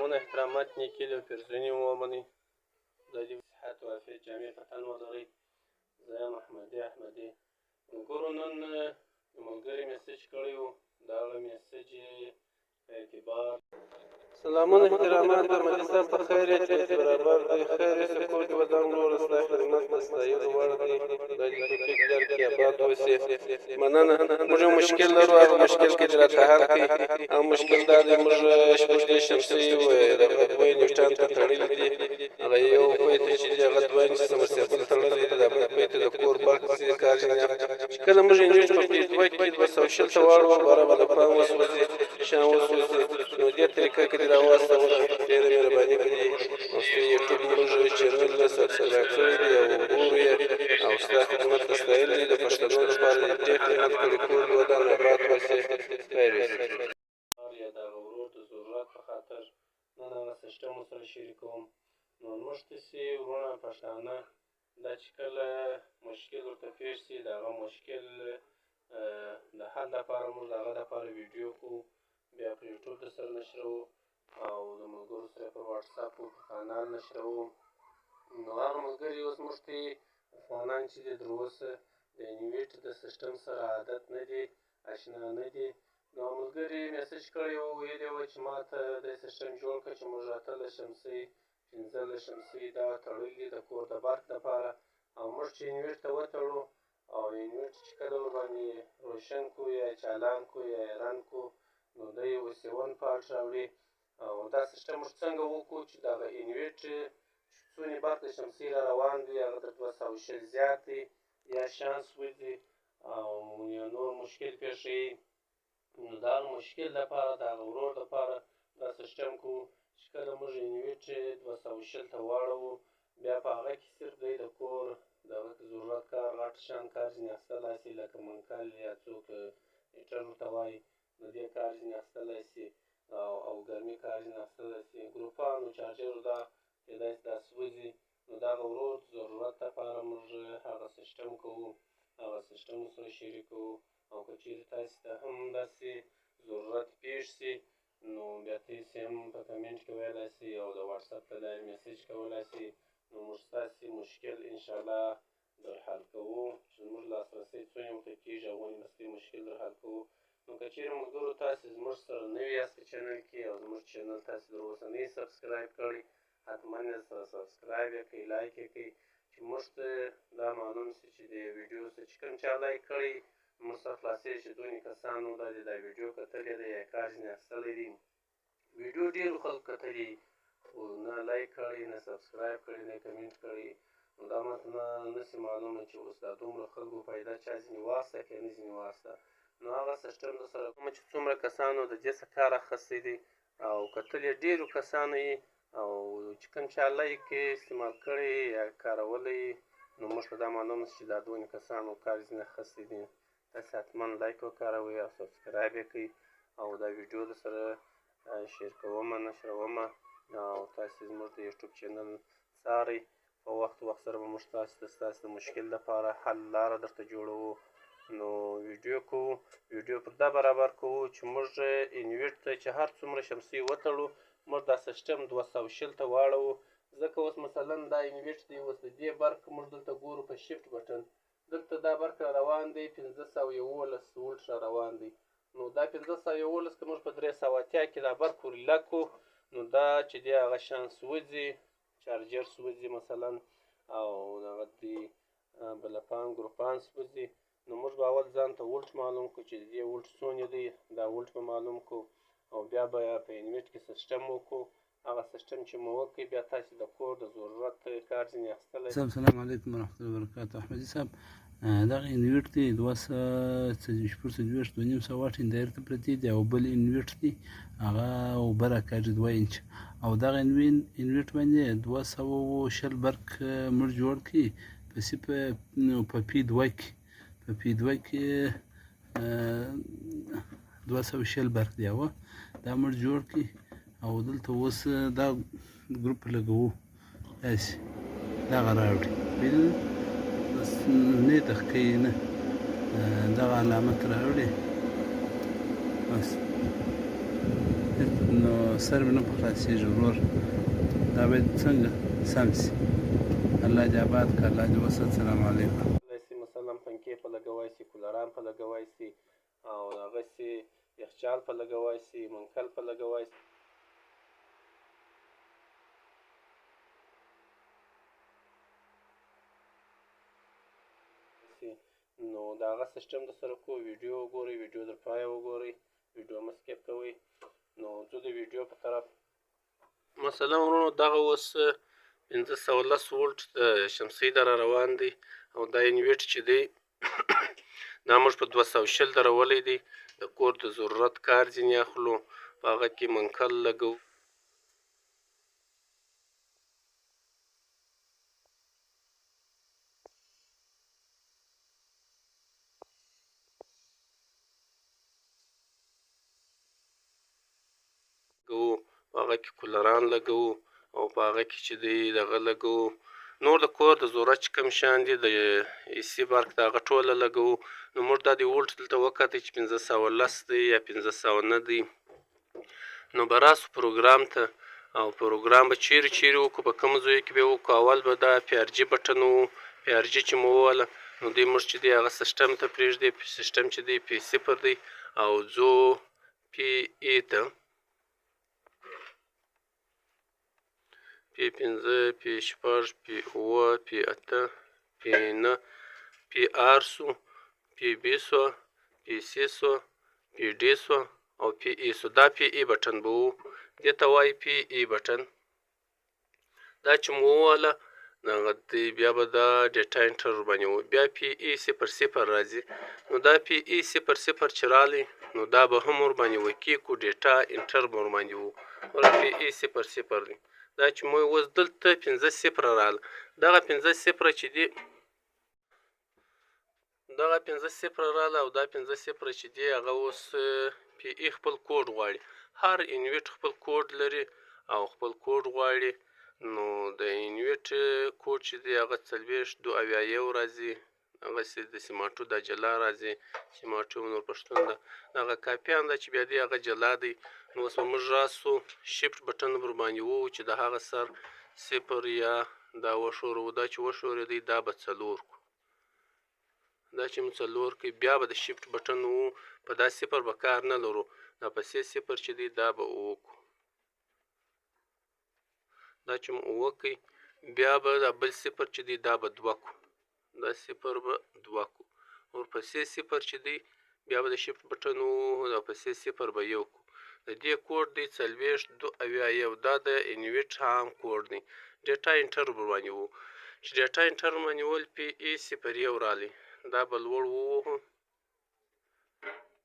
سلامونه احترامات نیکي او پیرزونې مو ومنئ. خدای دې صحت او عافیت جامې په تن ولرئ. زه یم احمدي احمدي. ملګرو نن یو ملګري میسج کړی و، د هغه میسج په اعتبار. سلامونه احترامات احمدي صاحب په خیر یې چې برابر دی خیر یې کور دې ودان وروره ستا خدمت د ستایلو وړ دی خدای دې توفیق درکړي اباد اوسې مننه. موږ یو مشکل لرو، هغه مشکل کې دې راته حل کړي. هغه مشکل دا دی، موږ 36 شمسي دغه دوه نیوټن ته تړلي دي. هغه یو پای ته چې دی هغه 2 انچ سمرسیبل تړلی دی، دا بل پای ته د کور برق ځي کار ځینې. چې کله موږ انرژي په پی دوه کې 220 ته واړوو، بره به د پام وسوځي، شیان وسوځي. نو دې طریقه کې دې راواستوله، ډېره مهرباني به دي. او ستا یوټیوب موږ چینل سبسکرایب کړی دی او ګورو یې، او ستا خدمت ته ستایل دی. د پښتنو لپاره دې ډېر خدمت کړی. کور دې ودان، اباد اوسې، خیر اوسې. یا د هغه ورور د ضرورت په خاطر نن هغه سیسټم ورسره شریکوم. نو موږ تاسې وروڼه پښتانه دا چې کله مشکل ورته پېښ سي، د هغه مشکل د حل لپاره موږ د هغه لپاره ویډیو کوو، بیا پر یوټیوب در سره نشروو او د ملګرو سره پر واټساپ او پر کانال نشروو. نو هغه ملګري اوس موږ ته افغانان چې دي تر اوسه د انویټ د سیسټم سره عادت نه دي، اشنا نه دي. نو ملګري میسج کړی و، ویلي و چې ما ته د سیسټم جوړ کړه چې موږ 18 شمسي 15 شمسي دا تړلي د کور د برق دپاره، او موږ چې انویټ ته وتړو او انویټ چې کله ورباندې روشن کو یا چالان کو یا رن کو، نو دی او سیون فالټ راوړي. او دا سیسټم موږ څنګه وکړو چې دغه انویټ څونې برق د شمسي را روان دی، هغه تر 220 زیات دی یا شان سوځي او یا نور مشکل پېښوي. نو د هغه مشکل دپاره د هغه ورور دپاره دا سیسټم کوو چې کله موږ انویټ 220 ته واړوو، بیا په هغه کې صرف دی د کور د هغه ضرورت کار غټ شان کار ځینې اخیستلی سي، لکه منکل یا څوک هیټر ورته وایي، د دې کار ځینې اخیستلی سي او ګرمي کار ځینې اخیستلی سي. ګروپانو چارجرو دا کېدای سي دا سوځي. نو د هغه ورور ضرورت لپاره موږ هغه سیسټم کوو، هغه سیسټم سره شریکوو. او که چیرې تاسې ته هم داسې ضرورت پېښ سي، نو بیا تاسې هم په کمنټ کې ویلی سئ او د واټساپ له لارې میسج کولی سئ. نو موږ ستاسې مشکل انشاءالله در حل کوو چې زموږ لاسرسی څونې ورته کېږي، هغونې به ستاسې مشکل در حل کوو. نو که چیرې ملګرو تاسې زموږ سره نوي یاست په چینل کې او زموږ چینل تاسې تر اوسه نه یي سبسکرایب کړی، حتما یې سره سبسکرایب یې کړئ، لایک یې کړئ چې موږ ته دا معلوم سي چې د ویډیو څه چې کوم چا لایک کړی، موږ سره خلاصېږي چې دونې کسانو دا د دا ویډیو کتلې ده یا کار ځینې اخیستلی دی. ویډیو ډېرو خلکو کتلې خو نه لایک کړی، نه سبسکرایب کړی، نه کمنټ کړی. نو دا ماته نه سي معلومه چې اوس دا دومره خلکو فایده چا ځینې واخیسته که نه ځینې واخیسته. نو هغه سیسټم د سره کوم چې څومره کسانو د دې څخه کار اخیستی دی او کتلې ډېرو کسانو یې او چې کوم چا لایک استعمال کړی یا کارولی، نو موږ ته دا معلومه چې دا دونې کسانو کار ځینې اخیستی دی. تاسې حتما لایک وکاروئ او سبسکرایب یې کړئ او دا ویډیو در سره شیر کومه، نشرومه او تاسې زموږ د یوټیوب چینل څارئ. په وخت وخت سره به موږ تاسې ته ستاسې د مشکل لپاره حل لاره درته جوړوو. نو ویډیو کوو، ویډیو پر دا برابر کوو چې موږ انویټ ته چې هر څومره شمسي وتړو، موږ دا سیسټم 220 ته واړوو. ځکه اوس مثلا دا انویټ دی، اوس د دې برق موږ دلته ګورو په شیفټ بټن، دلته دا برق را روان دی 511 ولټ را روان دی. نو دا 511 که موږ په 380 کې دا برق ورله کړو، نو دا چې دی هغه شان سوځي، چارجر سوځي مثلا، او دغه دی بلپان ګروپان سوځي. نو موږ به اول ځان ته ولټ معلوم کړو چې د دې ولټ څونې دی، دا ولټ به معلوم کړو او بیا به په انویټ کې سیسټم وکړو. هغه سیسټم چې مو وکړي، بیا تاسې د کور د ضرورت کار ځینې اخیستلی. السلام علیکم ورحمت الله وبرکاته. احمدي صاحب دغه انویټ دی 246، 2.5 واټ اندایر ته پرتې دی، او بل انویټ دی هغه اوبه راکاږي 2 انچ، او دغه انویټ باندې 220 برق موږ جوړ کړي پسې په پی دوه کې، په پی دوه کې 220 برق دی، او دا موږ جوړ کړي. او دلته اوس دا ګروپ لګوو، داسې دغه راوړي بل بس نه تخکې نه دغه علامت راوړي بس. نو سر مې نه په خلاصېږي ورور. دا باید څنګه سم شي؟ الله دې آباد کړه، الله دې وساته. سلام علیکم. مثلا پنکې په لګوای سي، کولران په لګوای سي، او هغسې یخچال په لګوای سي، منکل په لګوای سي. نو د هغه سیستم در سره کو. ویډیو وګورئ، ویډیو در پایه وګورئ، ویډیو مه skip کوئ. نو ځو د ویډیو په طرف. مثلا وروڼو دغه اوس 510 ولټ د شمسۍ در روان دی، او دا انویټ چې دی دا موږ په 220 درولی دی. د کور د ضرورت کار ځینې اخلو، په هغه کې منکل لګوو. په هغه کې کولران لګوو، او په هغه کې چې دی دغه لګوو. نور د کور د ضرورت چې کوم شیان دي د ای سي برق د هغه ټوله لګوو. نو موږ دا د ولټ دلته وکتل چې 510 دی یا 509 دی. نو به راسو پروګرام ته، او پروګرام به چیرې چیرې وکړو، په کوم ځای کې به یې وکړو. اول به دا پي ار جي بټن و، پي ار جي چې مو ووهله نو دوی موږ چې دی هغه سیستم ته پرېږدي. سیستم چې دی پي صفر دی، او ځو پي ای ته، پي پنځه، پي شپږ، پي اووه، پي اته، پي نه، پي آر سو، پي بي سو، پي سي سو، پي ډي سو، او پي ای سو. دا پي ای بټن به وو، دې ته وایي پي ای بټن. دا چې مو ووهله هغه دی بیا به دا data enter ورباندې وو. بیا پي ای 00 راځي. نو دا پي ای 00 چې راغلی نو دا به هم ورباندې وکي کو، data enter به ورباندې وو. ګوره پي ای 00 دی. دا چې مو اوس دلته 5 0 راغله، دغه 5 0 چې دي، دغه 5 0 راغله، او دا 5 0 چې دي هغه اوس پي ای خپل کوډ غواړي. هر انویټ خپل کوډ لري او خپل کوډ غواړي. نو د انویټ کوډ چې دی هغه 40 271 راځي. هغسې د سیماټو دا جلا راځي، سیماټو نور پښتون ده، دغه کاپیان ده چې بیا دی هغه جلا دی. نو اوس به موږ راسو shift بټن ورباندې ووهو چې د هغه سر صفر یا دا وښوروو. دا چې وښورېدی دا به 4 کړو. دا چې مو 4 کړي بیا به د shift بټن ووهو، په دا صفر به کار نه لرو. دا پسې صفر چې دی دا به اووه کړو. دا چې مو اووه کړي بیا به دا بل صفر چې دی دا به 2 کړو. دا صفر به 2 کړو. ورپسې صفر چې دی بیا به د shift بټن ووهو، دا پسې صفر به 1 کړو. د دې کوډ دی 40 271. دا د انویټ عام کوډ دی. data enter ورباندې وو، چې data enter ورباندې وول پي ای 01 راغلی. دا به لوړ ووهو،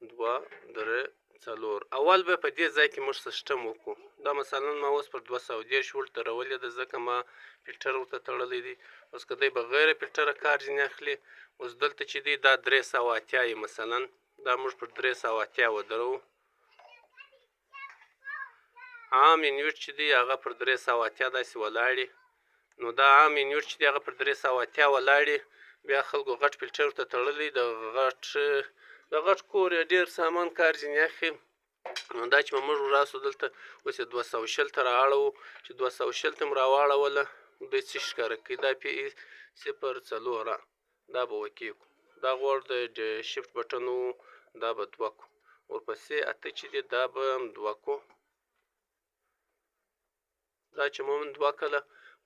2 3 4. اول به په دې ځای کې موږ سیستم وکړو. دا مثلا ما اوس پر 230 ولټ درولې ده، ځکه ما فلټر ورته تړلی دی. اوس که دی بغیر فلټره کار ځینې اخلي، اوس دلته چې دی دا 380 یې مثلا، دا موږ پر 380 ودروو. عام انویټ چې دی هغه پر 380 داسې ولاړي. نو دا عام انویټ چې دی هغه پر 380 ولاړي. بیا خلکو غټ فلټر ورته تړلی، د غټ کور یې ډېر سامان کار ځینې اخلي. نو دا چې به موږ راسو دلته اوس یې 220 ته رااړوو. چې 220 ته مو راواړوله دوی څه ښکاره کوي، دا پي ای 04 دا به وکې کړو. دا غوړ د shift بټن و، دا به 2 کړو. ورپسې 8 چې دی دا به هم 2 کړو. دا چې مو هم 2 کړله،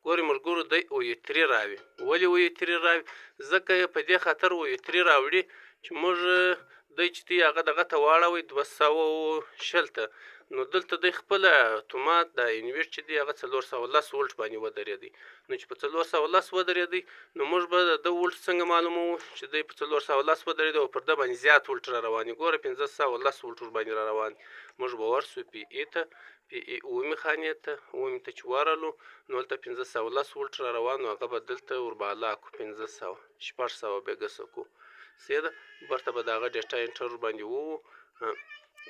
ګورې ملګرو دی اویو تري راوي. ولې اویو تري راوي؟ ځکه یې په دې خاطر اویو تري راوړي چې موږ دی چې دی هغه دغه ته واړوي 220 ته. نو دلته دی خپله اتومات دا انویټ چې دی هغه 410 ولټ باندې ودرېدی. نو چې په 410 ودرېدی نو موږ به د ده ولټ څنګه معلوموو چې دی په 410 ودرېدی او پر ده باندې زیات ولټ را روان دي. ګوره 510 ولټ ورباندې را روان دي. موږ به ورسو پي ای ته، پي ای اوومې خانې ته، اوومې ته چې ورغلو نو هلته 510 ولټ را روان، نو هغه به دلته وربالا کړو، 500 600 به یې ګسه کړو. صحیح ده، بیرته به د هغه data enter ورباندې ووهو.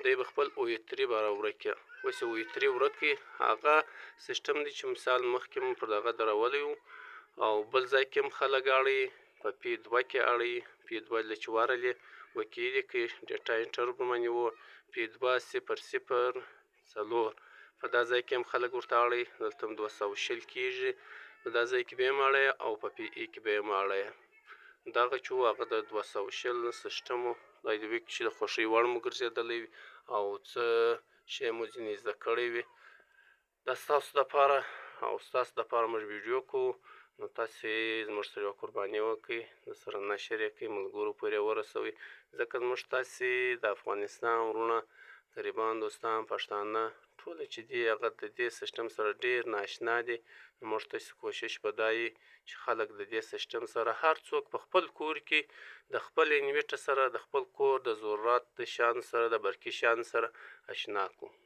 دی به خپل اویو تري به را ورک کړي. اوس یې اویو تري ورک کړي، هغه سیستم دی چې مثال مخکې مو پر دغه درولی و، او بل ځای کې هم خلک اړوي، په پي دوه کې اړوي. پي دوه له چې ورغلې وکیلې کړي، data enter ورباندې وو، پي 2 0 0 4. په دا ځای کې هم خلک ورته اړوي، دلته هم 220 کېږي. په دا ځای کې به هم اړوي او په پي ای کې به هم اړوي. دغه چې و هغه د 220 سیسټم و. خدای دې وکړي چې د خوښۍ وړ مو ګرځېدلی وي او څه شی مو ځینې زده کړی وي. دا ستاسو دپاره او ستاسو دپاره موږ ویډیو کوو، نو تاسې زموږ سره یوه قرباني وکړئ، د سره نشر یې کړئ، ملګرو پورې ورسوئ، ځکه زموږ تاسې د افغانستان وروڼه، غریبان، دوستان، پښتانه ټوله چې دي هغه د دې سیسټم سره ډېر نااشنا دي. نو موږ تاسې کوشش به دا وي چې خلک د دې سیسټم سره هر څوک په خپل کور کې د خپل انویټر سره د خپل کور د ضرورت د شیانو سره د برقي شیانو سره اشنا کړو.